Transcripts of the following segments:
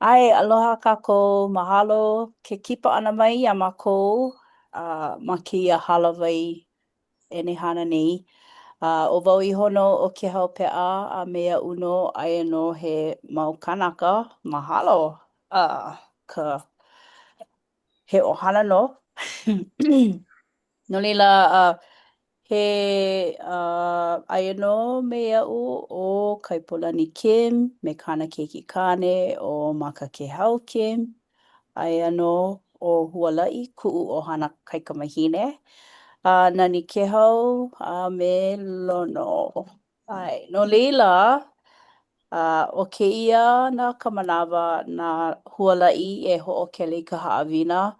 ʻAe, aloha kākou. Mahalo ke kipa ʻana mai iā mākou uh, ma kēia hālāwai ʻenehana nei. Uh, ʻo wau iho nō ʻo Kehau Peʻa a me aʻu nō aia nō he mau kānaka. Mahalo uh, ka he ʻohana nō. No laila, uh, he uh, aia nō me aʻu ʻo Kaipolani Kim me kāna keiki kāne ʻo Makakehau Kim. Aia nō ʻo Hualaʻi, kuʻu ʻohana kaikamahine, a Nani Kehau a me Lono. ʻAe, no laila, uh, ʻo kēia nā ka manawa na Hualaʻi e hoʻokele i ka haʻawina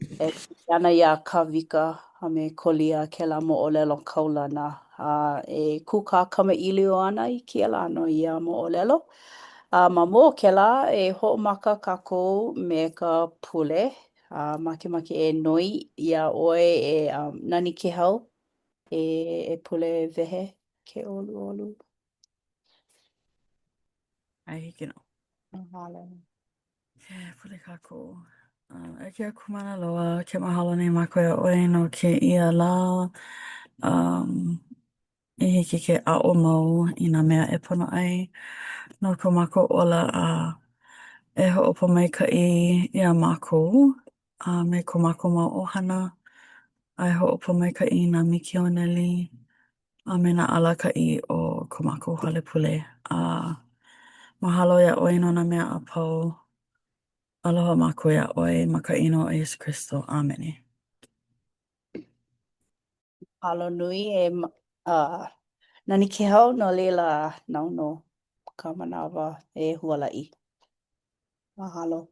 e pili ana iā Kāwika a me Kolia, kēlā moʻolelo kaulana, a e kūkā kamaʻilio ana i kēia lā no ia moʻolelo. A ma mua o kēlā, e hoʻomaka kākou me ka pule, a makemake e noi iā ʻoe e um, Nani Kehau e, e pule wehe ke ʻoluʻolu. ʻAe, hiki nō. Mahalo. E pule kākou. Um, e ke Akua Mana Loa, ke mahalo nei mākou iā ʻoe no kēia lā. Um, i hiki ke aʻo mau i nā mea e pono ai no ko mākou ola a e hoʻopōmaikaʻi iā mākou a me ko mākou mau ʻohana a e hoʻopōmaikaʻi i nā mikioneli a me nā alakaʻi o ko mākou hale pule. A mahalo iā ʻoe no nā mea a pau. Aloha mākou iā ʻoe ma ka inoa o Iesū Kristo. ʻĀmene. Mahalo nui e uh, Nani Kehau, no laila nāu nō ka manawa e Hualaʻi. Mahalo.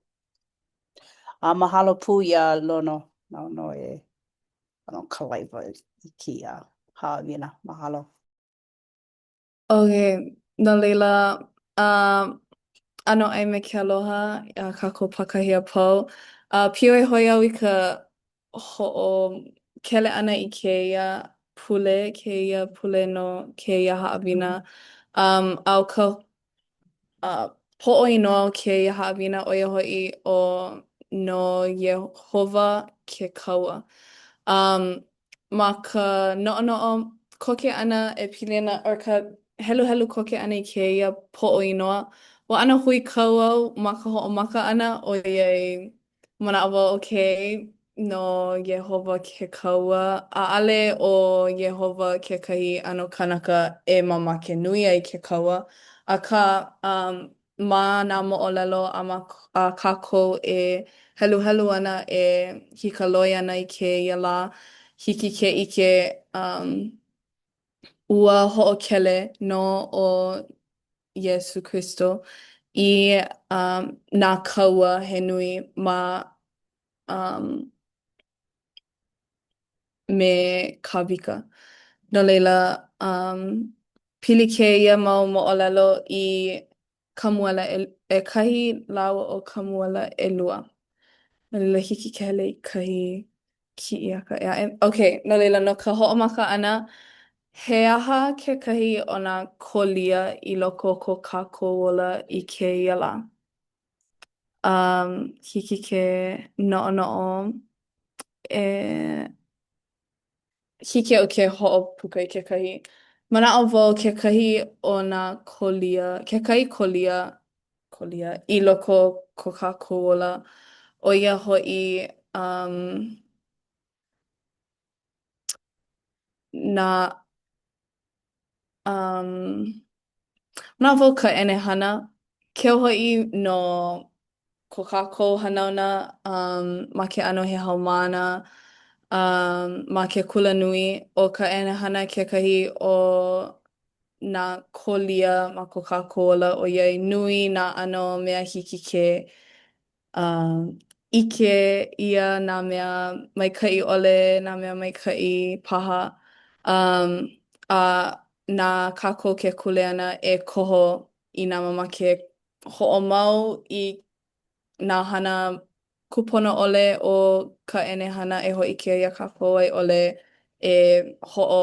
A mahalo pū iā Lono, nāu nō e ʻano kalaiwa i kēia haʻawina. Mahalo. Okay, no laila, um, ʻanoʻai me ke aloha iā kākou pākahi a pau. Uh, pīhoihoi au i ka hoʻokele ʻana i kēia pule, kēia pule no kēia haʻawina. Um, a ʻo ka uh, poʻo inoa o kēia haʻawina ʻo ia hoʻi ʻo No Iēhova ke Kaua. Um, ma ka noʻonoʻo koke ʻana e pili ana, or ka heluhelu koke ʻana i kēia poʻo inoa, ua ʻano huikau au ma ka hoʻomaka ʻana ʻoiai manaʻo wau, okay, no Iēhova ke kaua, ʻaʻale ʻo Iēhova kekahi ʻano kanaka e mamake nui ai ke kaua, akā, um, ma nā moʻolelo a ma a kākou e heluhelu ana, e hikaloi ana i kēia lā, hiki ke ʻike, um, ua hoʻokele nō ʻo Iesū Kristo i um, nā kaua he nui ma um, me Kāwika. No laila, um, pili kēia mau moʻolelo i Kamuela ʻEkahi lāua ʻo Kamuela ʻElua. No laila, hiki ke hele i kahi kiʻi aka ʻē aʻe. Okay, no laila, no ka hoʻomaka ʻana, he aha kekahi o nā kōlia i loko o ko kākou ola i kēia lā? Um, hiki ke noʻonoʻo e hiki iaʻu ke hoʻopuka i kekahi. Manaʻo wau kekahi o nā kōlia, kekahi kōlia, kōlia i loko o ko kākou ola, ʻo ia hoʻi um, nā um, manaʻo wau ka ʻenehana, keu hoʻi no ko kākou hanauna um, ma ke ʻano he haumāna um, ma ke kulanui, ʻo ka ʻenehana kekahi o nā kōlia ma ko kākou ola ʻoiai nui nā ʻano mea hiki ke um, ʻike ʻia nā mea maikaʻi ʻole, nā mea maikaʻi paha. Um, a na kākou ke kuleana e koho i nā mamake hoʻomau i nā hana kūpono ʻole o ka ʻenehana e hōʻike iā kākou a i ʻole e hoʻo,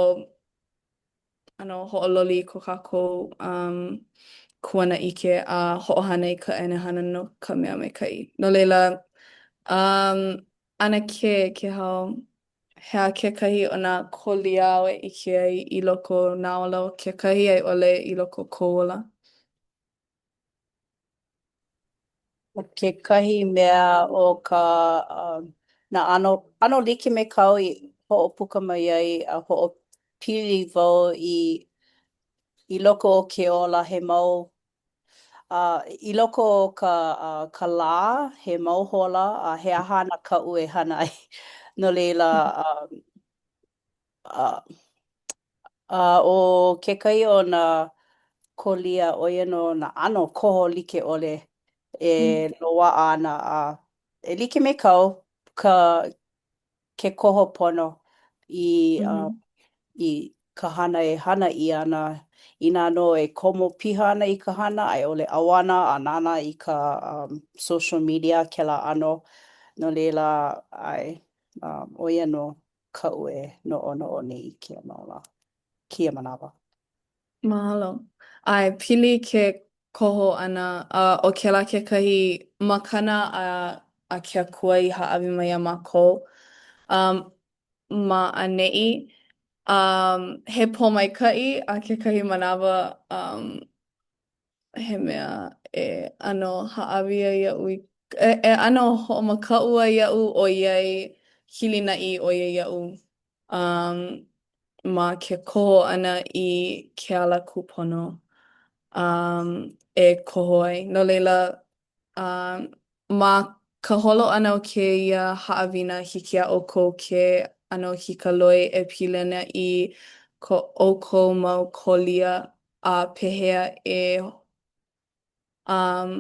ʻano hoʻololi i ko kākou um, kuanaʻike a hoʻohana i ka ʻenehana no ka mea maikaʻi. No laila, um, ʻAnakē Kēhau, he aha kekahi o nā kolia āu e ʻike ai i loko o nā ola o kekahi a i ʻole i loko o kou ola? ʻO kekahi mea ʻo ka um nā ʻano ʻano like me kāu i hoʻopuka mai ai a hoʻopili wau i i loko o ke ola he mau uh i loko o ka uh ka lā he mau hola a he aha ana kaʻu e hana ai. No laila um uh A ʻo kekahi o nā kolia, ʻo ia nō nā ʻano koho like ʻole e loaʻa ana a e like me kāu ka ke koho pono i uh i ka hana e hana ʻia ana. Inā nō e komo piha ana i ka hana a i ʻole ʻauana a nānā i ka um social media kēlā ʻano. No laila, ʻae, um ʻo ia nō kaʻu e noʻonoʻo nei i kēia mau lā, kēia manawa. Mahalo. ʻAe, pili ke koho ʻana, a ʻo kēlā kekahi makana a a ke Akua i hāʻawi mai iā mākou um, ma ʻaneʻi. Um, he pōmaikaʻi a kekahi manawa um, he mea e ʻano hāʻawi ai iaʻu i, e, e ʻano hoʻomakaʻu ai iaʻu ʻoiai hilinaʻi ʻo ia iaʻu um, ma ke koho ʻana i ke ala kūpono um, e koho ai. No laila, um, ma ka holo ʻana o kēia haʻawina, hiki iā ʻoukou ke ʻano hikaloi e pili ana i ko ʻoukou mau kolia a pehea e um,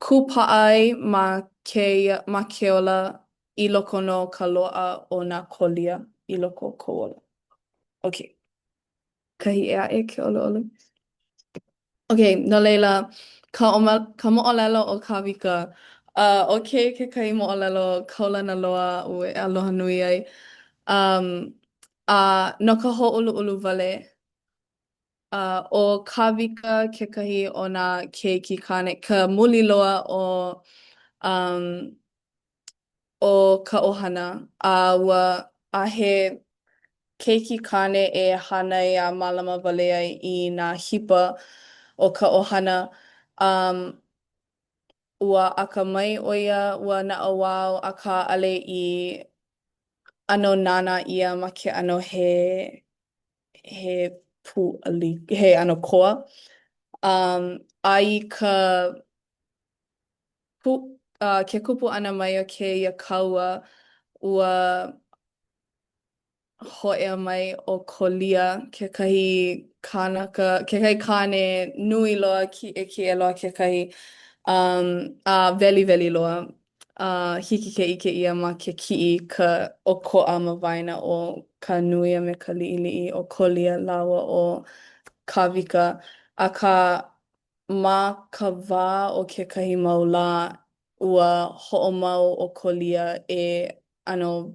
kūpaʻa ai ma kēia, ma ke ola i loko nō o ka loaʻa o nā kolia i loko o kou ola. Okay. Kahi ʻē aʻe ke ʻoluʻolu. Okay, no laila, ka, ka moʻolelo o Kāwika. Uh, ʻo kēia kekahi moʻolelo kaulana loa aʻu e aloha nui ai. Um, a no ka hōʻuluʻulu wale, Uh, ʻo Kāwika kekahi o nā keiki kāne, ka muli loa o, um, o ka ʻohana, a ua, a he keiki kāne e hānai a mālama wale ai i nā hipa o ka ʻohana. Um, ua akamai ʻo ia, ua naʻauao, akā ʻaʻole i ʻano nānā ʻia ma ke ʻano he he pūʻali, he ʻano koa. Um, a i ka pu, uh, ke kupu ʻana mai o kēia kaua, ua hōʻea mai ʻo Kolia, kekahi kānaka, kekahi kāne nui loa, kiʻekiʻe loa kekahi, um, a weliweli loa. A hiki ke ʻike ʻia ma ke kiʻi ka ʻokoʻa ma waena o ka nui a me ka liʻiliʻi o Kolia lāua ʻo Kāwika. Akā, ma ka wā o kekahi mau lā, ua hoʻomau ʻo Kolia e ʻano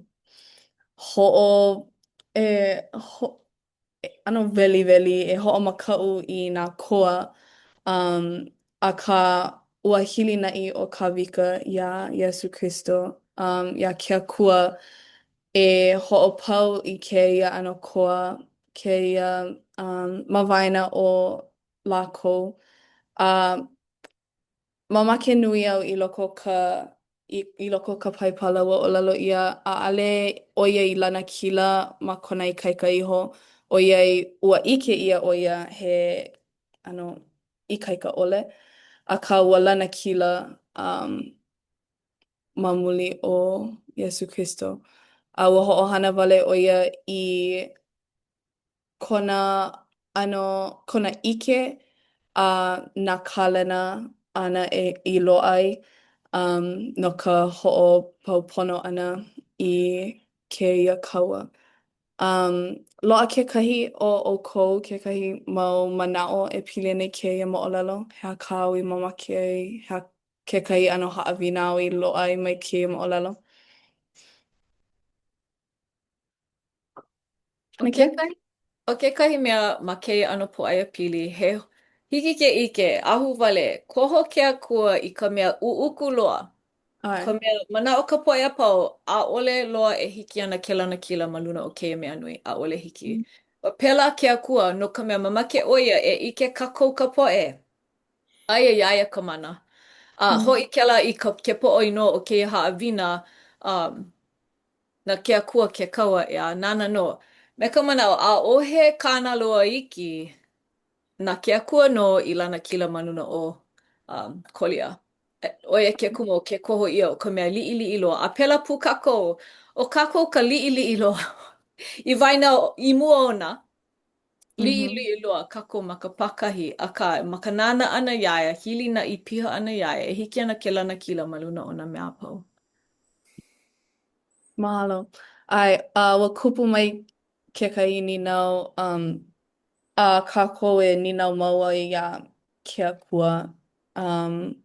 hoʻo e ho ʻano weliweli e hoʻomakaʻu i nā koa, um, akā, ua hilinaʻi ʻo Kāwika iā Iesū Kristo, um, iā ke Akua e hoʻopau i kēia ʻano koa, kēia, um, ma waena o lākou. A Mamake nui au i loko o ka i, i loko o ka Paipala ua ʻōlelo ʻia ʻaʻole ʻo ia i lanakila ma kona ikaika iho, ʻoiai ua ʻike ʻia ʻo ia he ʻano ikaika ʻole, akā ua lanakila um, ma muli o Iesū Kristo. A ua hoʻohana wale ʻo ia i kona ʻano, kona ʻike a nā kālena āna e i loaʻa ai um, no ka hoʻopau pono ʻana i kēia kaua. Um, loaʻa kekahi o ʻoukou kekahi mau manaʻo e pili ana i kēia moʻolelo? He aha kāu i mamake ai? He aha kekahi ʻano haʻawina āu i loaʻa ai mai kēia moʻolelo? ʻO kekahi, ʻo kekahi mea ma kēia ʻano pōʻaiapili, he, Hiki ke ʻike, ahuwale, koho ke Akua i ka mea ʻuʻuku loa, ka ʻAe. mea manaʻo ka poʻe a pau, ʻaʻole loa e hiki ana ke lanakila ma luna o kēia mea nui, ʻaʻole hiki. A pēlā ke Akua, no ka mea, mamake ʻo ia e ʻike kākou ka poʻe, aia iā ia ka mana. A hoʻi kēlā i ka, ke poʻo inoa o kēia haʻawina, um, na ke Akua ke kaua, ʻeā, nāna nō. Me ka manaʻo, ʻaʻohe kānalua iki na ke Akua nō i lanakila ma luna o um, Kolia. ʻO ia ke kumu o ke koho ʻia o ka mea liʻiliʻi loa. A pēlā pū kākou, ʻo kākou ka liʻiliʻi loa i waena i mua ona, liʻiliʻi loa kākou ma ka pākahi, akā, ma ka nānā ʻana iā ia, hilinaʻi piha ʻana iā ia, e hiki ana ke lanakila ma luna o nā mea a pau. Mahalo. ʻAe, a ua kupu mai kekahi nīnau um, a kākou e nīnau mau ai iā ke Akua. Um,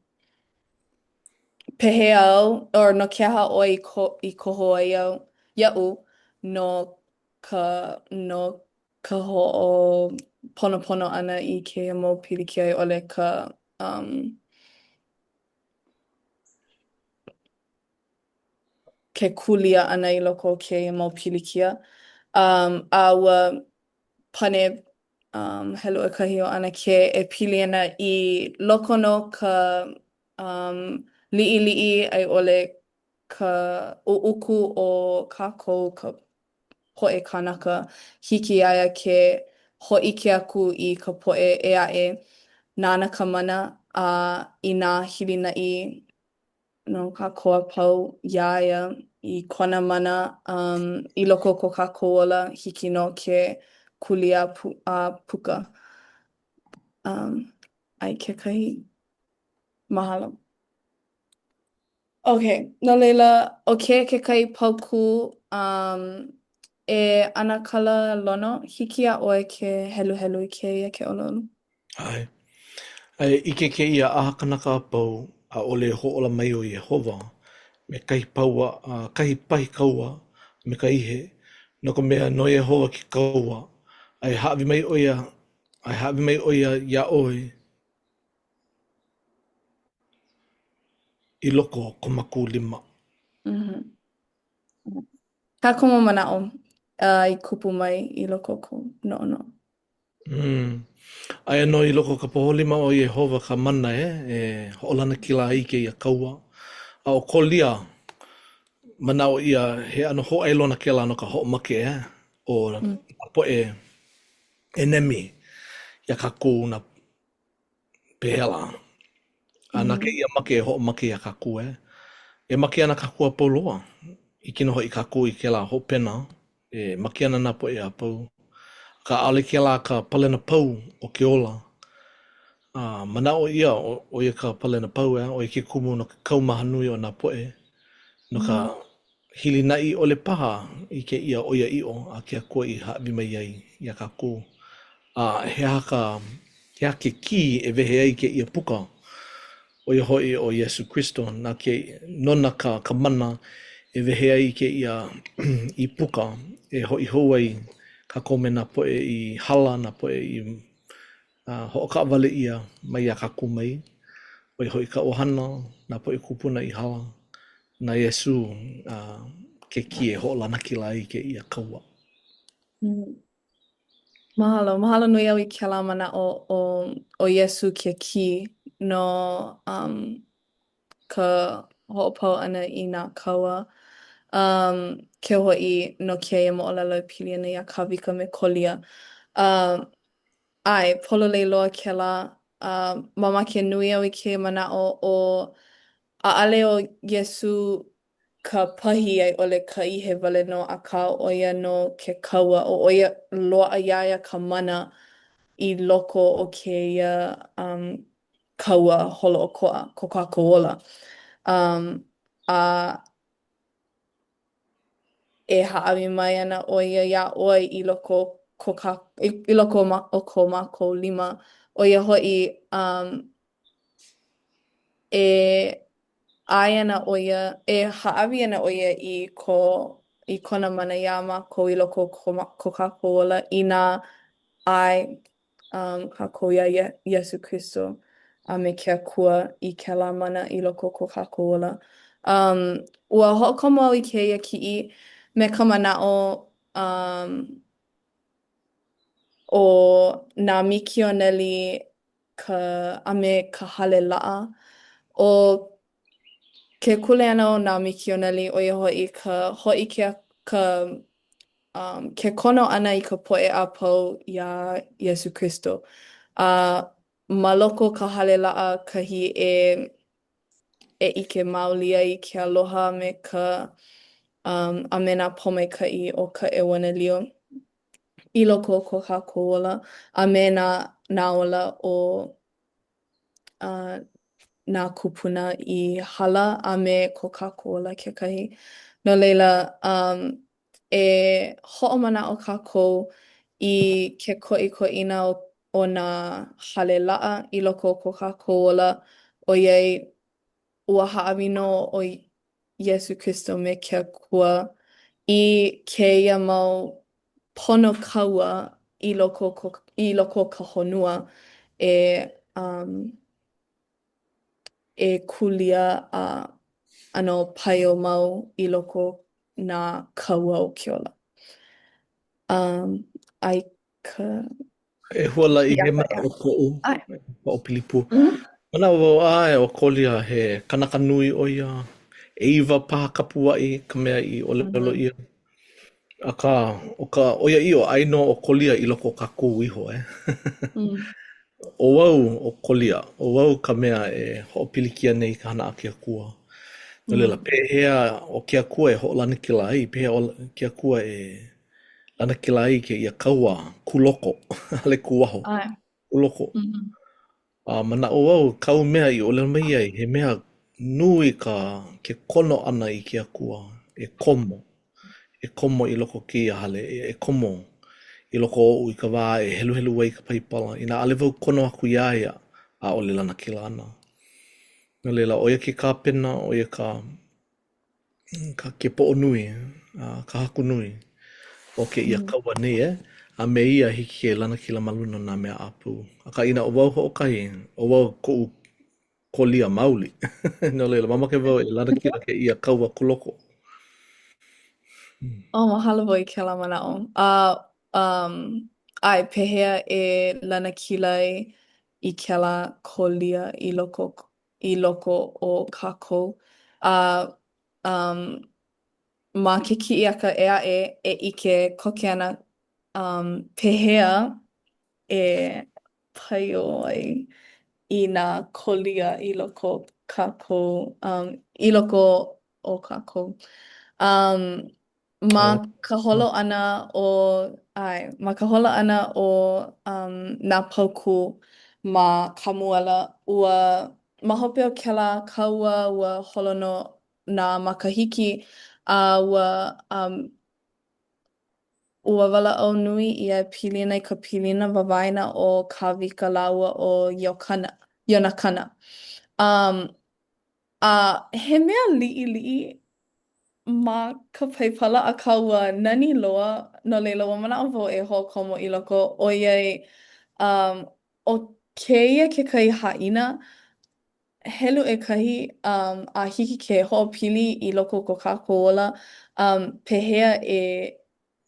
pehea au, or no ke aha ʻoe i, ko, i koho ai au, iaʻu no ka, no ka hoʻoponopono ʻana i kēia mau pilikia i ʻole ka, um, ke kūlia ʻana i loko o kēia mau pilikia. Um, a ua pane um, helu ʻekahi o ʻAnakē e pili ana i loko nō ka um, liʻiliʻi a i ʻole ka ʻuʻuku o kākou ka poʻe kānaka, hiki iā ia ke hōʻike aku i ka poʻe ʻē aʻe nāna ka mana a inā hilinaʻi nō kākou a pau iā ia i kona mana um, i loko o ko kākou ola, hiki nō ke kūlia pu, a puka. Um, ʻae kekahi mahalo. Ok, no laila, ʻo kēia kekahi paukū um, e ʻAnakala Lono, hiki iā ʻoe ke heluhelu i kēia ke ʻoluʻolu. ʻAe. A e ʻike kēia ʻaha kanaka a pau, ʻaʻole e hoʻōla mai ʻo Iēhova me kahi paua, a kahi pahi kaua, a me ka ihe, no ka mea, no Iēhova ke kaua, a e hāʻawi mai ʻo ia, a e hāʻawi mai ʻo ia iā ʻoe I loko o ko mākou lima. Mm -hmm. He aha kou mau manaʻo uh, i kupu mai i loko o kou noʻonoʻo? Mm. Aia nō i loko o ka poho lima o Iēhova ka mana e, e hoʻolanakila ai i kēia kaua. A ʻo Kolia, manaʻo ʻia he ʻano hōʻailona kēlā no ka hoʻomake e, o mm. nā poʻe ʻenemi iā kākou nā Pehea lā? A na kēia make e hoʻomake iā kākou, e. E make ana kākou a pau loa. ʻIke nō hoʻi kākou i kēlā hopena, e make ana nā poʻe a pau. Akā, ʻaʻole kēlā ka palena pau o ke ola. A manaʻo ʻia, ʻo ia ka palena pau, e, ʻo ia ke kumu no ke kaumaha nui o nā poʻe, no ka hilinaʻi ʻole paha i kēia ʻoiaʻiʻo a ke Akua i hāʻawi mai ai iā kākou. A he aha ka, he aha ke kī e wehe ai kēia puka? ʻO ia hoʻi ʻo Iesū Kristo, na ke, nona ka, ka mana e wehe ai kēia ʻīpuka e hoʻi hou ai kākou me nā poʻe i hala, nā poʻe i hoʻokaʻawale ʻia mai iā kākou mai, ʻo ia hoʻi ka ʻohana, nā poʻe kūpuna i hala, na Iesū ke kī e hoʻolanakila ai i kēia kaua. Mm. Mahalo. Mahalo nui au i kēlā manaʻo o, ʻo Iesū ke kī no um, ka hoʻopau ʻana i nā kaua. Um, keu hoʻi no kēia moʻolelo e pili ana iā Kāwika me Kolia. Um, ʻae, pololei loa kēlā. Uh, mamake nui au i kēia manaʻo o ʻaʻole ʻo Iesū ka pahi a i ʻole ka ihe wale nō, akā, ʻo ia nō ke kaua, ʻo ʻo ia, loaʻa iā ia ka mana i loko o kēia um, kaua holoʻokoʻa, ko kākou ola. Um, a e hāʻawi mai ana ʻo ia iā ʻoe i loko ko kā, i loko o ko mākou lima. ʻO ia hoʻi, um, e ʻae ana ʻo ia, e hāʻawi ana ʻo ia i ko, i kona mana iā mākou i loko o ko, ko kākou ola inā ʻae. um, kākou iā Iesū Kristo a me ke Akua i kēlā mana i loko o ko kākou ola. Um, ua hoʻokomo au i kēia kiʻi me ka manaʻo um, o nā mikioneli ka, a me ka hale laʻa. ʻO ke kuleana o nā mikioneli, ʻo ia hoʻi ka hōʻike ka um, ke kono ʻana i ka poʻe a pau iā Iesū Kristo. A ma loko o ka hale laʻa kahi e e ʻike maoli ai i ke aloha a me ka um, a me nā pōmaikaʻi o ka ʻeuanelio i loko o ko kākou ola a me nā, nā ola o uh, nā kūpuna i hala a me ko kākou ola kekahi. No laila, um, e hoʻomanaʻo kākou i ke koʻikoʻina o, o nā hale laʻa i loko o ko kākou ola, ʻoiai ua hāʻawi nō ʻo Iesū Kristo me ke Akua i kēia mau pono kaua i loko o i loko o ka honua e um, e kūlia a ʻano paio mau i loko nā kaua o ke ola. Um, a i ka E Hualaʻi, he manaʻo koʻu, hoʻopili pū. Manaʻo wau, ʻae, ʻo Kolia, he kanaka nui ʻo ia. ʻEiwa paha kapuaʻi ka mea i ʻōlelo ʻia. Akā, ʻo ka ʻoiaʻiʻo, aia nō ʻo Kolia i loko o kākou iho, e. ʻO wau ʻo Kolia, ʻo wau ka mea e hoʻopilikia nei i ka hana a ke Akua. No laila, pehea ʻo ke Akua e hoʻolanakila ai, pehea ʻo ke Akua e lanakila ai kēia kaua kūloko, ʻaʻole kūwaho, kūloko. A manaʻo wau kāu mea i ʻōlelo mai ai, he mea nui ka ke kono ʻana i ke Akua e komo, e komo i loko o kēia hale, e komo i loko oʻu i ka wā e heluhelu ai i ka Paipala. Inā ʻaʻole wau kono aku iā ia, ʻaʻole lanakila ana. No laila, ʻo ia ke kāpena, ʻo ia ka ka ke poʻo nui, a ka haku nui o kēia kaua nei, e? A me ia hiki ke lanakila ma luna o nā mea a pau. Akā inā ʻo wau hoʻokahi, ʻo wau koʻu kolia maoli. No laila, mamake wau e lanakila kēia kaua kūloko. Oh, mahalo wau i kēlā manaʻo. A, um, ʻae, pehea e lanakila ai i kēlā kolia i loko i loko o kākou. A um, ma ke kiʻiaka ʻē aʻe e ʻike koke ana um, pehea e paio ai i nā kolia i loko o kākou, um, i loko o kākou. Um, Ma ka holo ʻana o, ʻae, ma ka holo ʻana o um, nā paukū ma Kamuela, ua, ma hope o kēlā kaua, ua holo nō nā makahiki, a ua, um, ua walaʻau nui ʻia e pili ana i ka pilina ma waena o Kāwika lāua ʻo Iokana, Ionakana. Um, a he mea liʻiliʻi ma ka Paipala, akā ua nani loa, no laila ua manaʻo wau e hoʻokomo i loko, ʻoiai um, ʻo kēia kekahi haʻina helu ʻekahi um, a hiki ke hoʻopili i loko o ko kākou ola, um, pehea e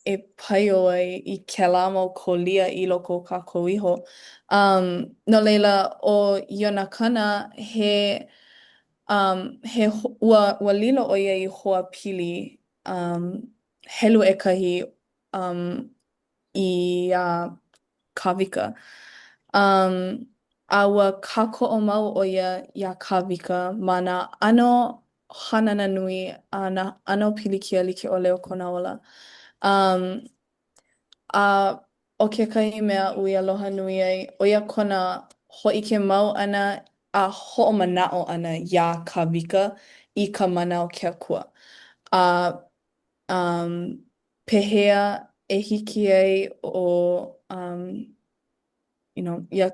e paio ai i kēlā mau kolia i loko o kākou iho. Um, no laila, ʻo Ionakana, he, um, he, ua, ua lilo ʻo ia i hoa pili, um, helu ʻekahi, um, iā Kāwika. Um, a ua kākoʻo mau ʻo ia iā Kāwika ma nā ʻano hanana nui a nā ʻano pilikia like ʻole o kona ola. Um, a ʻo kekahi mea aʻu i aloha nui ai, ʻo ia kona hōʻike mau ʻana a hoʻomanaʻo ʻana iā Kāwika i ka mana o ke Akua. A um, pehea e hiki ai ʻo um, you know, iā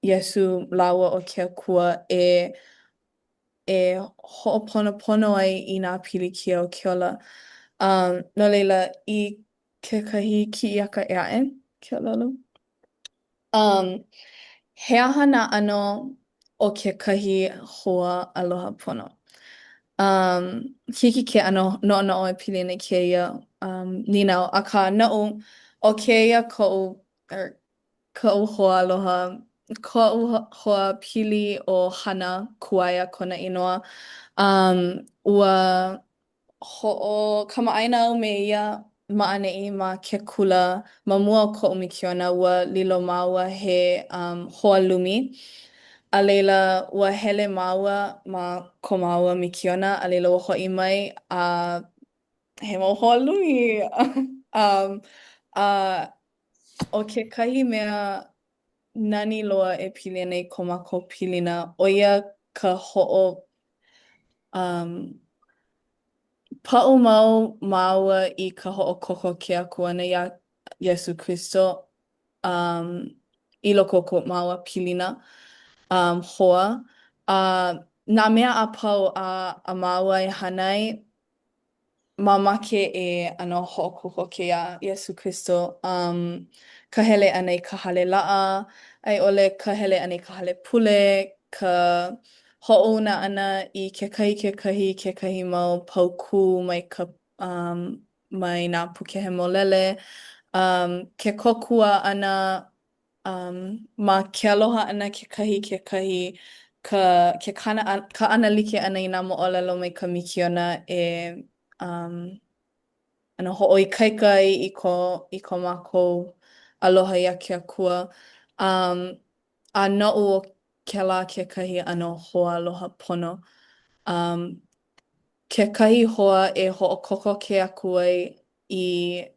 Iesū lāua ʻo ke Akua e e hoʻoponopono ai i nā pilikia o ke ola. Um, no laila, i kekahi kiʻiaka ʻē aʻe, Keaulolo? Um, he aha nā ʻano o kekahi hoa aloha pono? Um, hiki ke ʻano noʻonoʻo e pili ana i kēia um, nīnau, akā noʻu, ʻo kēia koʻu, er, koʻu hoa aloha, koʻu hoa pili ʻo Hana Kuaia kona inoa. Um, ua hoʻokamaʻāina au me ia ma ʻaneʻi ma ke kula ma mua o koʻu mikiona, ua lilo māua he um, hoa lumi. A laila, ua hele māua ma ko māua mikiona, a laila ua hoʻi mai a he mau hoa lumi. Um, a ʻo kekahi mea nani loa e pili ana i ko mākou pilina, ʻo ia ka hoʻo um, paʻu mau māua i ka hoʻokokoke aku ʻana iā Iesū Kristo um, i loko o ko māua pilina um, hoa. A nā mea a pau a, a māua e hana ai, mamake e ʻano hoʻokokoke iā Iesū Kristo, um, ka hele ʻana i ka hale laʻa, a i ʻole ka hele ʻana i ka hale pule, ka hoʻouna ʻana i kekahi kekahi kekahi mau paukū mai ka um, mai nā puke hemolele, um, ke kōkua ʻana Um, ma ke aloha ʻana kekahi kekahi, ka, ke kana, kaʻana like ʻana i nā moʻolelo mai ka mikiona e um, ʻano hoʻoikaika ai i ko, i ko mākou aloha iā ke Akua. Um, a noʻu ʻo kēlā kekahi ʻano hoa aloha pono. Um, kekahi hoa e hoʻokokoke aku ai i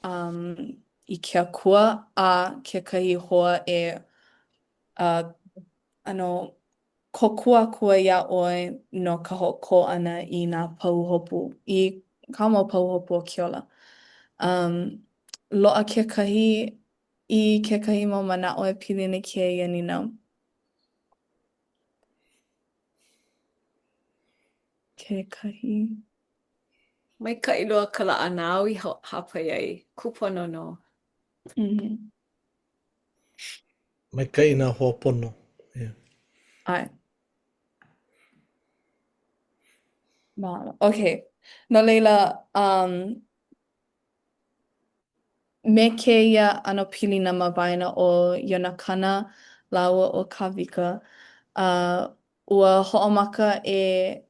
um, i ke Akua a kekahi hoa e uh, ʻano kōkua aku ai iā ʻoe no ka hoʻokō ʻana i nā pahuhopu, i ka mau pahuhopu o ke ola. Um, loaʻa kekahi i kekahi mau manaʻo e pili ana i kēia nīnau. Kekahi. Maikaʻi loa ka laʻana āu i hāpai ai. Kūpono nō. Mm-hmm. Maikaʻi nā hoa pono. Yeah. ʻAe. Mahalo. Okay. No laila, um, me kēia ʻano pilina ma waena o Ionakana lāua ʻo Kāwika, uh, ua hoʻomaka e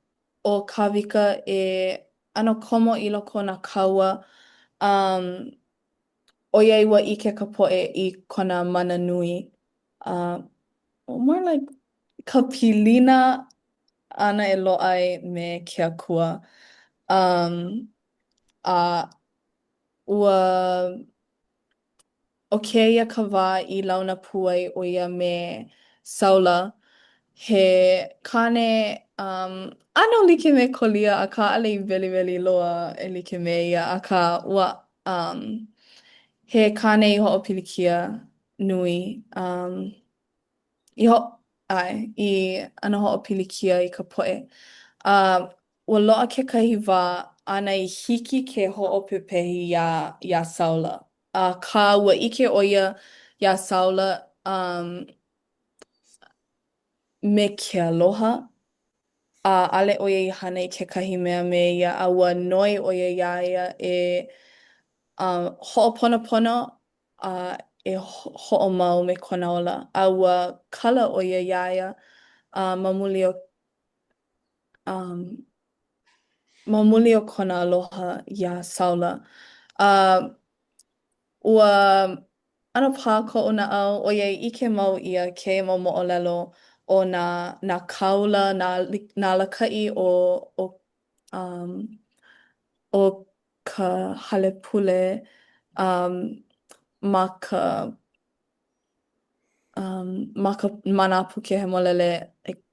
ʻo Kāwika e ʻano komo i loko o nā kaua, um, ʻoiai ua ʻike ka poʻe i kona mana nui, uh, more like ka pilina āna e loaʻa ai me ke Akua. Um, a ua ʻo kēia ka wā i launa pū ai ʻo ia me Saula, he kāne um, ʻano like me Kolia, akā ʻaʻole i weliweli loa e like me ia, akā ua um, he kāne i hoʻopilikia nui um, i ho ʻae, i ʻano hoʻopilikia i ka poʻe. A ua loaʻa kekahi wā āna i hiki ke hoʻopepehi iā, iā Saula. Akā, ua ʻike ʻo ia iā Saula um, me ke aloha, a ʻaʻole ʻo ia i hana i kekahi mea me ia, a ua noi ʻo ia iā ia e um, hoʻoponopono a e hoʻomau me kona ola, a ua kala ʻo ia iā ia a ma muli o um, ma muli o kona aloha iā Saula. A ua ʻano pā koʻu naʻau, ʻoiai ʻike mau ʻia kēia mau moʻolelo o nā, nā kāula, nā, nā alakaʻi o, o, um, o ka hale pule um, ma ka um, ma ka ma nā puke hemolele like,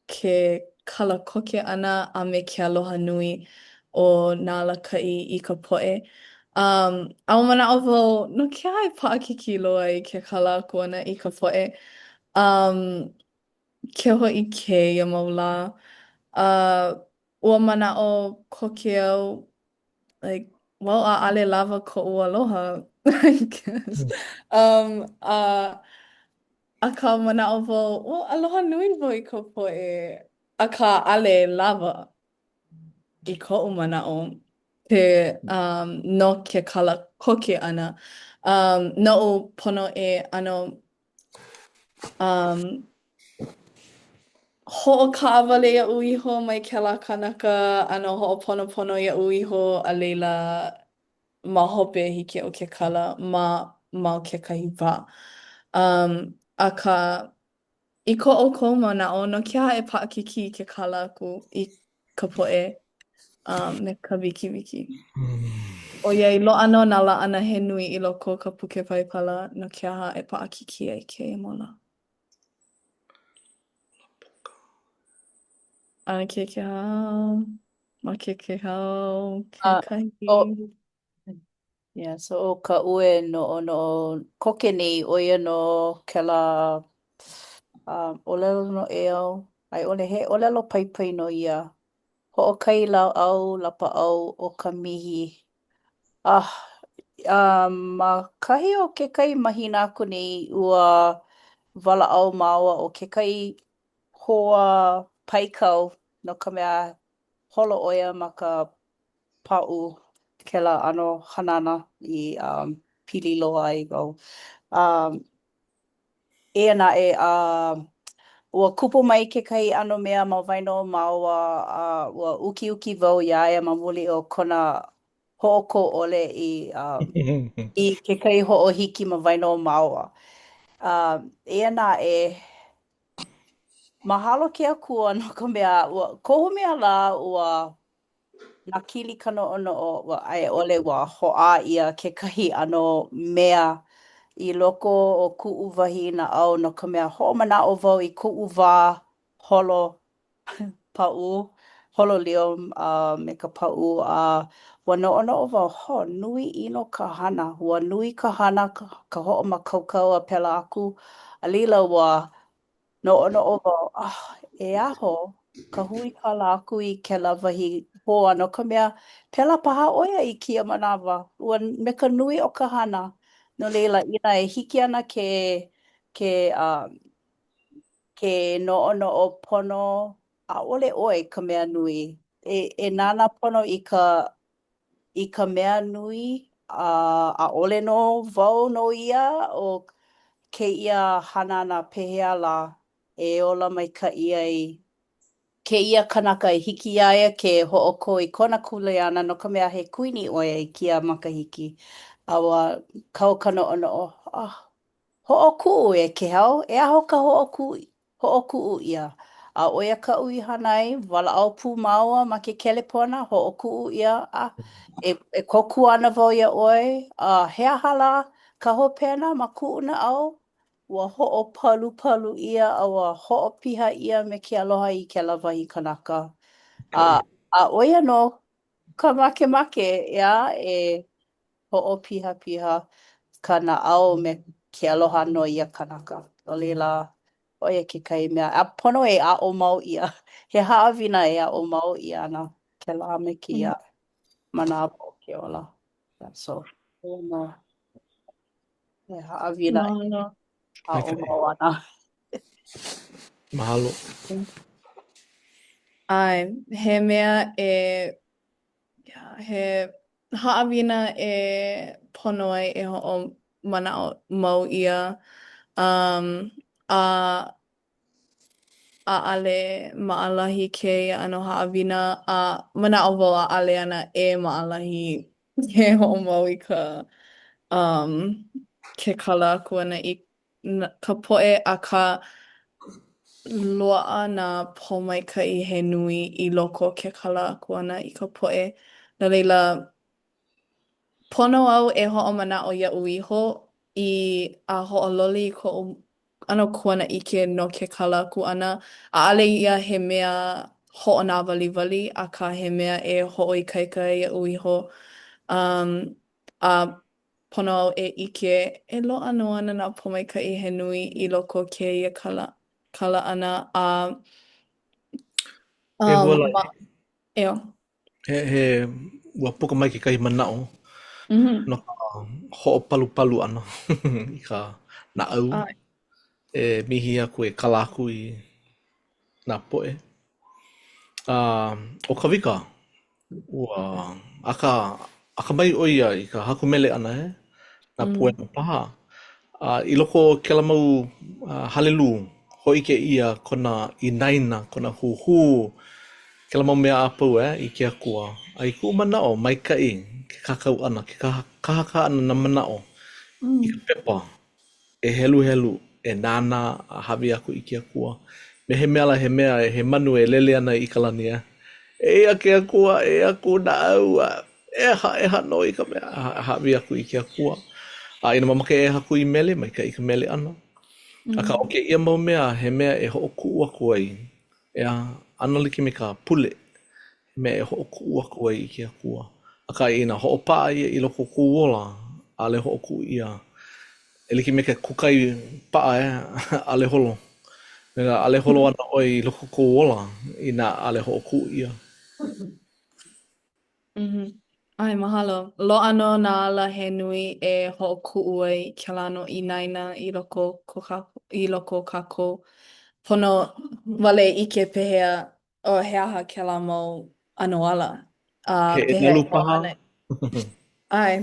ke kala koke ʻana a me ke aloha nui o nā alakaʻi i ka poʻe. Um, a ua manaʻo wau, no ke aha e paʻakikī loa ai ke kala aku ʻana i ka poʻe? Um, keu hoʻi kēia mau lā. Uh, ua manaʻo koke au, like, well, ʻaʻole lawa koʻu aloha. I guess. Um, a, akā manaʻo wau, well, aloha nui wau i ka poʻe, akā ʻaʻole lawa i koʻu manaʻo ke, um, no ke kala koke ʻana. Um, noʻu pono e ʻano um, hoʻokaʻawale iaʻu iho mai kēlā kanaka, ʻano hoʻoponopono iaʻu iho, a laila ma hope hiki iaʻu ke kala ma ma o kekahi wā. Um, akā, i ko ʻoukou manaʻo, no ke aha e paʻakikī ke kala aku i ka poʻe um, me ka wikiwiki? ʻOiai, loaʻa nō nā laʻana he nui i loko o ka puke Paipala no ke aha e paʻakikī ai kēia mau lā. ʻAnakē Kehau, Make Kehau, Uh, kekahi. oh, yeah, so ʻo kaʻu e noʻonoʻo koke nei, ʻo ia nō kēlā um, ʻōlelo noʻeau, a i ʻole he ʻōlelo paipai nō ia. Hoʻokahi lāʻau lapaʻau o ka mihi. Ah, um, ma kahi o kekahi mahina aku nei, ua walaʻau māua ʻo kekahi hoa paikau no ka mea holo ʻo ia ma ka pāʻū kēlā ʻano hanana i um, pili loa ai wau. Um, eia naʻe, uh, ua kupu mai kekahi ʻano mea ma waena o māua, a ua ukiuki wau iā ia ma muli o kona hoʻokō ʻole i, um, i kekahi hoʻohiki ma waena o māua. Um, eia naʻe, mahalo ke Akua no ka mea, ua, kohu mea lā, ua nakili ka noʻonoʻo, ua a i ʻole ua hoʻā ʻia kekahi ʻano mea i loko o kuʻu wahi naʻau no ka mea hoʻomanaʻo wau i koʻu wā holo pāʻū, holo lio a me ka pāʻū a ua noʻonoʻo wau, ho, nui ʻino ka hana, ua nui ka hana, ka hoʻomākaukau a pēlā aku. A laila ua Noʻonoʻo wau, ah, e aho ka huikala aku i kēlā wahi hoa no ka mea, pēlā paha ʻo ia i kēia manawa, ua me ka nui o ka hana. No laila, inā e hiki ana ke, ke, um, ke noʻonoʻo pono, ʻaʻole ʻoe ka mea nui. E, e nānā pono i ka, i ka mea nui, a ʻaʻole nō wau nō ia o kēia hanana pehea lā e ola maikaʻi ai kēia kanaka i hiki iā ia ke hoʻokō i kona kuleana no ka mea he kuini ʻo ia i kēia makahiki a ua kau ka noʻonoʻo, ah, Hoʻokuʻu e Kehau, e aho ka hoʻokuʻu hoʻokuʻu ʻia. A ʻo ia kaʻu i hana ai, walaʻau pū māua ma ke kelepona, hoʻokuʻu ʻia, a e, e kōkua ana wau iā ʻoe, a he aha lā ka hopena ma kuʻu naʻau? Ua hoʻopalupalu ʻia a ua hoʻopiha ʻia me ke aloha i kēlā wahi kanaka. A, a ʻo ia nō ka makemake, ʻeā, e hoʻopihapiha ka naʻau me ke aloha no ia kanaka. No laila, ʻo ia kekahi mea a pono e aʻo mau ʻia. He haʻawina e aʻo mau ʻia ana kēlā me kēia manawa o ke ola. So, ʻo ia nō he haʻawina e aʻo mau ana. Mahalo. ʻAe, he mea e Yeah, he haʻawina e pono ai e hoʻomanaʻo mau ʻia. Um, a ʻaʻale maʻalahi kēia ʻano haʻawina, a manaʻo wau ʻaʻale ana e maʻalahi ke hoʻomau i ka um, ke kala aku ʻana i ka poʻe, akā loaʻa nā pōmaikaʻi he nui i loko o ke kala aku ʻana i ka poʻe. No laila, pono au e hoʻomanaʻo iaʻu iho i a hoʻololi i koʻu ʻano kuanaʻike no ke kala aku ʻana. ʻAʻale ia he mea hoʻonāwaliwali, akā he mea e hoʻoikaika ai iaʻu iho. Um, a Pono au e ʻike, e loaʻa nō ana nā pōmaikaʻi he nui i loko o kēia kala, kala ʻana, a, E um, Hualaʻi, ma, ʻeō. he, he, ua puka mai kekahi manaʻo. Mm-hmm. No ka hoʻopalupalu ʻana i ka naʻau ʻAe. e mihi aku, e kala aku i nā poʻe. A ʻo Kawika, ua aka akamai ʻo ia i ka haku mele ʻana, e? Nā Mm. poema paha. A i loko o kēlā mau halelū, hōʻike ʻia kona inaina, kona huhū, kēlā mau mea a pau e, i ke Akua. A i kuʻu manaʻo, maikaʻi ke kākau ʻana, ke kahakaha ʻana nā manaʻo i ka Mm. pepa. E heluhelu, e nānā a hāʻawi aku i ke Akua. Me he mea lā he mea, he manu e lele ana i ka lani, e. Eia ke Akua, eia kuʻu naʻau, a ʻehaʻeha nō i ka mea a hāʻawi aku i ke Akua. A inā mamake e haku i mele, maikaʻi ka mele ʻana. Akā, ʻo kēia mau mea, he mea e hoʻokuʻu aku ai, ʻeā, ʻano like me ka pule, he mea e hoʻokuʻu aku ai i ke Akua. Akā, inā hoʻopaʻa ia i loko o kou ola, ʻaʻole hoʻokuʻu ʻia. E like me ke kukae paʻa, e, ʻaʻole holo. ʻAʻole holo ana ʻoe i loko o kou ola inā ʻaʻole hoʻokuʻu ʻia. Mm-hmm. ʻAe, mahalo. Loaʻa nō nā ala he nui e hoʻokuʻu ai kēlā ʻano inaina i loko ko kākou, i loko o kākou. Pono wale e ʻike pehea o he aha kēlā mau ʻano ala? A He pehea nalu e paha? hoʻohana? ʻAe.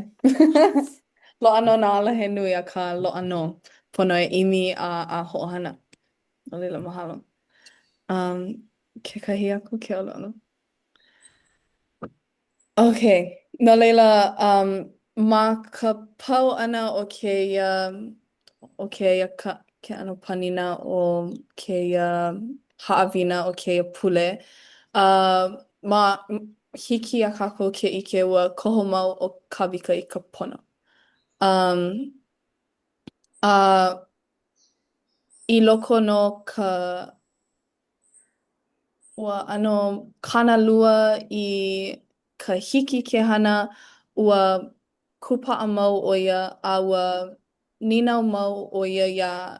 Loaʻa nō nā ala he nui, akā loaʻa nō. Pono e ʻimi a, a hoʻohana. No laila, mahalo. Um, kekahi aku ke ʻoluʻolu. Ok, no laila, um, ma ka pau ʻana o kēia, o kēia ka, ke ʻano panina o kēia haʻawina o kēia pule, uh, ma, hiki iā kākou ke ʻike ua koho mau ʻo Kāwika i ka pono. Um, a i loko nō ka Ua ʻano kānalua i ka hiki ke hana, ua kūpaʻa mau ʻo ia a ua nīnau mau ʻo ia iā,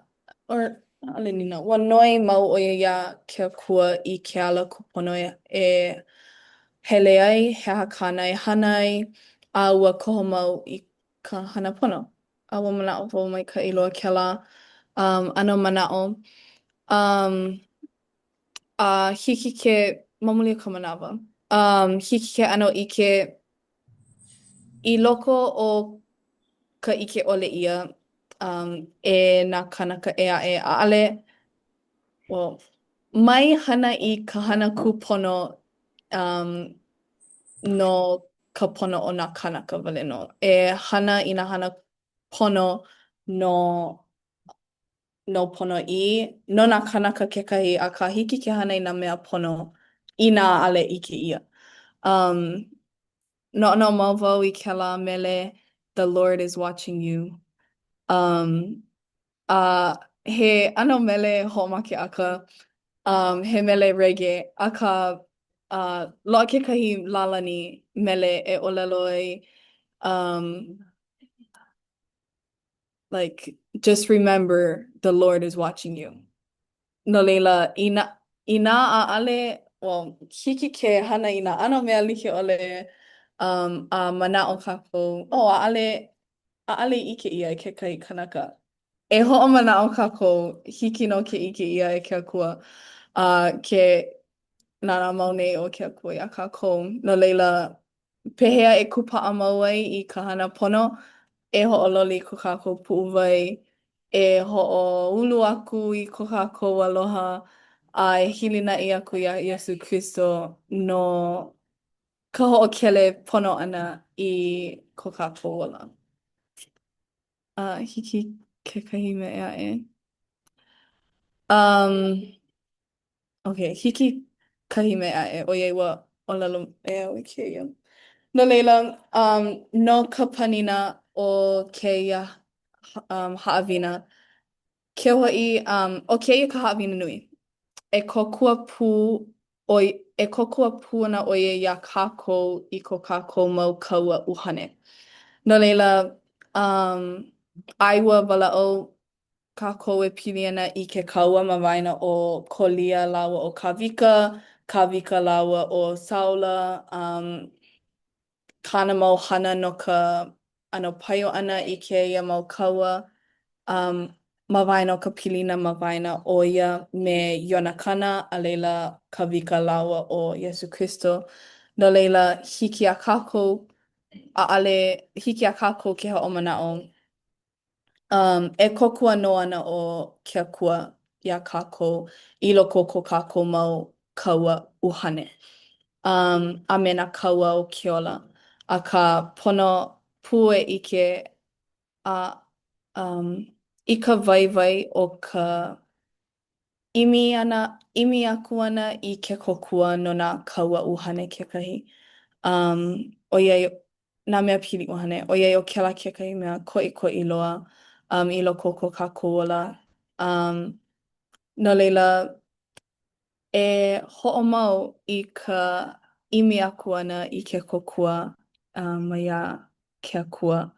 or ʻaʻole nīnau, ua noi mau ʻo ia iā ke Akua i ke ala kūpono e hele ai, he aha kāna e hana ai, a ua koho mau i ka hana pono. A ua manaʻo wau maikaʻi loa kēlā um, ʻano manaʻo. Um, a hiki ke, ma muli o ka manawa, um, hiki ke ʻano ʻike i loko o ka ʻike ʻole ʻia um, e nā kānaka ʻē aʻe, ʻaʻole, well, mai hana i ka hana kūpono um, no ka pono o nā kānaka wale nō. E hana i nā hana pono no nou ponoʻī, no nā kānaka kekahi, akā hiki ke hana i nā mea pono inā ʻaʻole ʻike ʻia. Um, noʻonoʻo mau wau i kēlā mele The Lord is Watching You. Um, a he ʻano mele hoʻomakeʻaka, um, he mele reggae, akā uh, loaʻa kekahi lālani mele e ʻōlelo ai, um, like, just remember the Lord is watching you. No laila, inā, inā ʻaʻole, well, hiki ke hana i nā ʻano mea like ʻole, um, a manaʻo kākou, oh, ʻaʻole, ʻaʻole i ʻike ʻia e kekahi kanaka. E hoʻomanaʻo kākou, hiki nō ke ʻike ʻia e ke Akua, a ke nānā mau nei ʻo ke Akua iā kākou. No laila, pehea e kūpaʻa mau ai i ka hana pono, e hoʻololi i ko kākou puʻuwai, e hoʻoulu aku i ko kākou aloha, a e hilinaʻi aku iā Iesū Kristo no ka hoʻokele pono ʻana i ko kākou ola. A hiki kekahi mea ʻē aʻe. Um, Ok, hiki kahi mea ʻē aʻe, ʻoiai ua ʻōlelo ʻē au i kēia. No laila, um, no ka panina o kēia um, haʻawina, keu hoʻi, um, ʻo kēia ka haʻawina nui. E kōkua pū ʻo, e kōkua pū ana ʻo ia iā kākou i ko kākou mau kaua ʻuhane. No laila, um, ʻae ua walaʻau kākou e pili ana i ke kaua ma waena o Kolia lāua ʻo Kāwika, Kāwika lāua ʻo Saula, um, kāna mau hana no ka. ʻano paio ʻana i kēia mau kaua um, ma waena o ka pilina ma waena o ia me Ionakana, a laila Kāwika lāua ʻo Iesū Kristo. No laila, hiki iā kākou, ʻaʻale hiki iā kākou ke hoʻomanaʻo Um, e kōkua nō ana ʻo ke Akua iā kākou i loko o ko kākou mau kaua ʻuhane, um, a me nā kaua o ke ola. Akā, pono pū e ʻike a, um, i ka waiwai o ka ʻimi ʻana, ʻimi aku ana i ke kōkua no nā kaua ʻuhane kekahi. Um, ʻoiai, nā mea pili ʻuhane, ʻoiai ʻo kēlā kekahi mea koʻikoʻi loa um, i loko o ko kākou ola. Um, no laila, e hoʻomau i ka ʻimi aku ʻana i ke kōkua um, maiā ke Akua,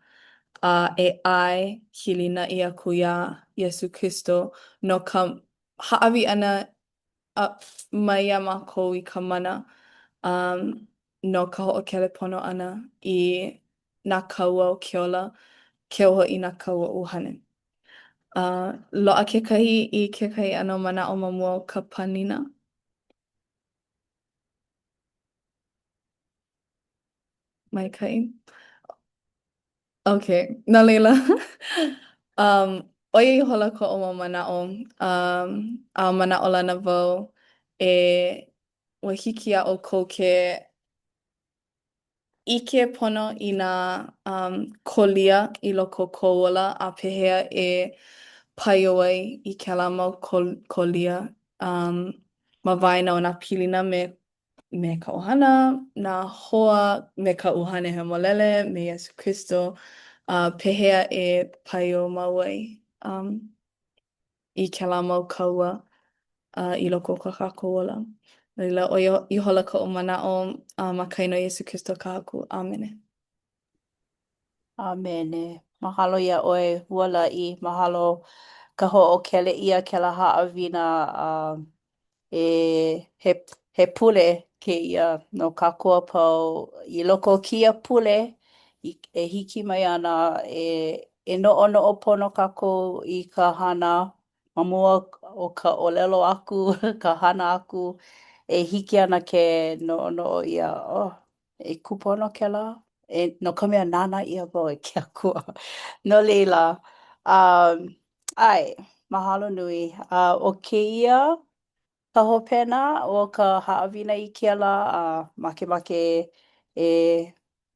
a e ʻae hilinaʻi aku iā Iesū Kristo no ka hāʻawi ʻana mai iā mākou i ka mana um, no ka hoʻokele pono ʻana i nā kaua o ke ola, keu hoʻi nā kaua ʻuhane. Uh, loaʻa kekahi i kekahi ʻano manaʻo ma mua o ka panina? Maikaʻi. Okay, no laila, um, ʻo ia ihola koʻu mau manaʻo, um, a manaʻolana wau e ua hiki iā ʻoukou ke ʻike pono i nā um, kolia i loko o kou ola a pehea e paio ai i kēlā mau kolia um, ma waena o nā pilina me me ka ʻohana, nā hoa, me ka ʻUhane Hemolele, me Iesū Kristo, a pehea e paio mau ai um, i kēlā mau kaua uh, i loko o ko kākou ola. No laila, ʻo ia ihola koʻu manaʻo uh, ma ka inoa Iesū Kristo ka Haku. ʻĀmene. ʻĀmene. Mahalo iā ʻoe, Hualaʻi. Mahalo ka hoʻokele ʻia kēlā haʻawina a e he, he pule kēia no kākou a pau. I loko o kēia pule i, e hiki mai ana e, e noʻonoʻo pono kākou i ka hana ma mua o ka ʻōlelo aku, ka hana aku, e hiki ana ke noʻonoʻo ʻia, oh, E kūpono kēlā, e, no ka mea, nānā ʻia wau e ke Akua. No laila, um, ʻae, mahalo nui. A ʻo kēia ka hopena o ka haʻawina i kēia lā, a makemake e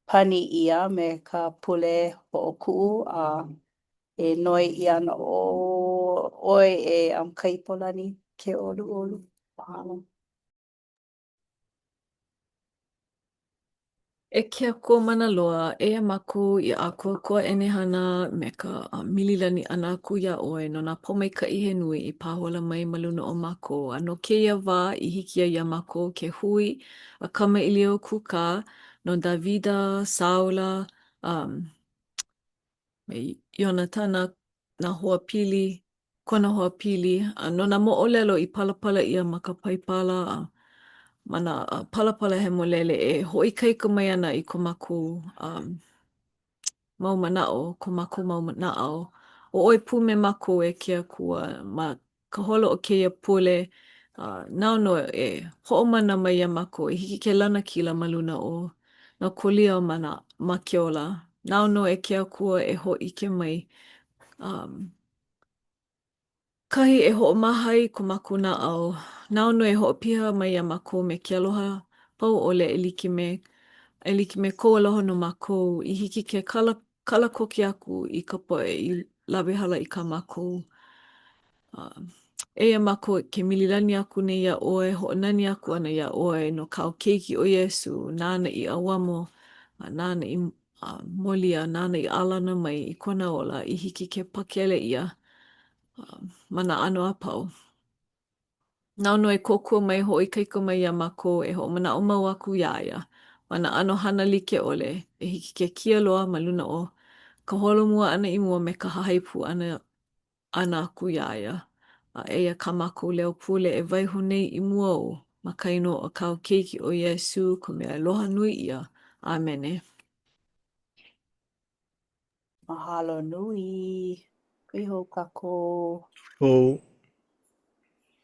pani ʻia me ka pule hoʻokuʻu a e noi ʻia ana ʻo ʻoe e um, Kaipolani, ke ʻoluʻolu. Mahalo. E ke Akua mana loa, eia mākou i ʻĀkoakoa ʻEnehana me ka mililani ʻana aku iā ʻoe no nā pōmaikaʻi he nui i pāhola mai ma luna o mākou a no kēia wā i hiki ai iā mākou ke hui a kamaʻilio kūkā no Dāvida, Saula, um, me Ionatana, nā hoa pili, kona hoa pili, a no nā moʻolelo i palapala ʻia ma ka Paipala a ma nā palapala hemolele e hoʻoikaika mai ana i ko mākou um, mau manaʻo, ko mākou mau naʻau. ʻO ʻoe pū me mākou e ke Akua ma ka holo o kēia pule, uh, nāu nō e hoʻomana mai iā mākou i hiki ke lanakila ma luna o nā kolia ma, nā, ma ke ola. Nāu nō e ke Akua e hōʻike mai um, kahi e hoʻomaha ai ko mākou naʻau. Nāu nō e hoʻopiha mai iā mākou me ke aloha pau ʻole e like me, e like me kou aloha no mākou, i hiki ke kala, kala koke aku i ka poʻe i lawehala i kā mākou. Uh, eia mākou ke mililani aku nei iā ʻoe, hoʻonani aku ana iā ʻoe no kāu keiki ʻo Iesū, nāna i ʻauamo, a nāna i a molia nāna i ʻālana mai i kona ola i hiki ke pakele ʻia ma nā ʻano a pau. Nāu nō e kōkua mai, hoʻoikaika mai iā mākou e hoʻomanaʻo mau aku iā ia ma nā ʻano hana like ʻole e hiki ke kia loa ma luna o ka holomua ʻana i mua me ka hahai pū ʻana ʻana aku iā ia. A eia kā mākou leo pule e waiho nei i mua ou, ma ka inoa o kāu Keiki ʻo Iesū, ka mea aloha nui ʻia. ʻĀmene. Mahalo nui. Hui hou kākou. Hou.